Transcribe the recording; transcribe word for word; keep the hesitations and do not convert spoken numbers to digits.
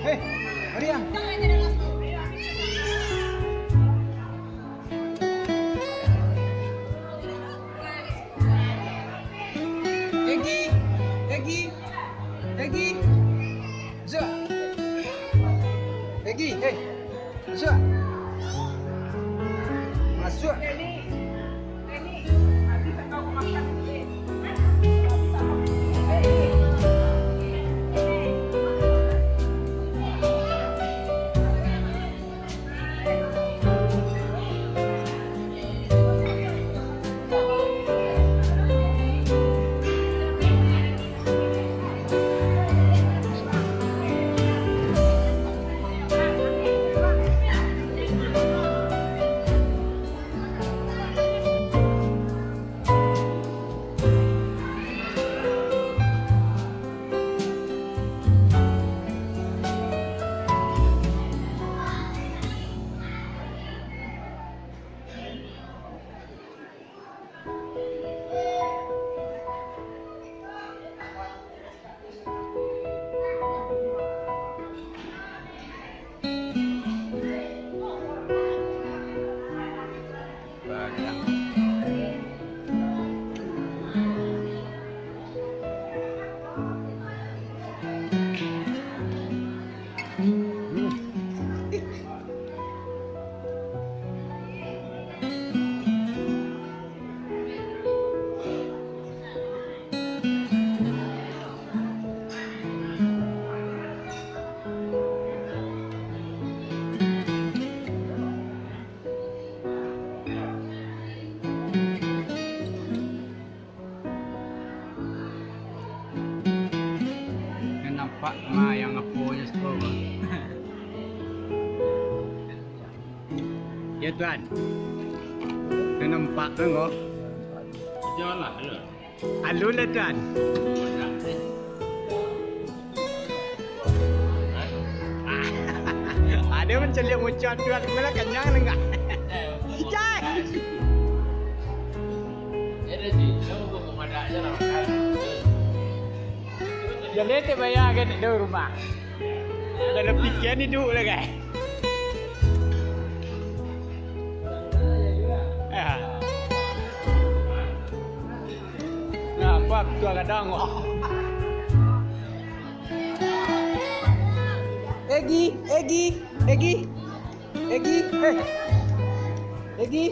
Eh, Maria. Egi, Egi, Egi. Zuak. Egi, eh. Zuak. Masuak. Nan nampak ma yang apo nyo siko ko. Yo, Tuan. Nan nampak kan ko? Janganlah, alun. Alun lah, Tuan. Ado mancaliak muka Tuan, malah kanyang danga. Ijai. Jadi, teh bayar kan di rumah. Dalam pikiran hidup lah, kan? Ah. Nah, apa tu kadang kok? Egi, Egi, Egi. Egi, eh. Egi.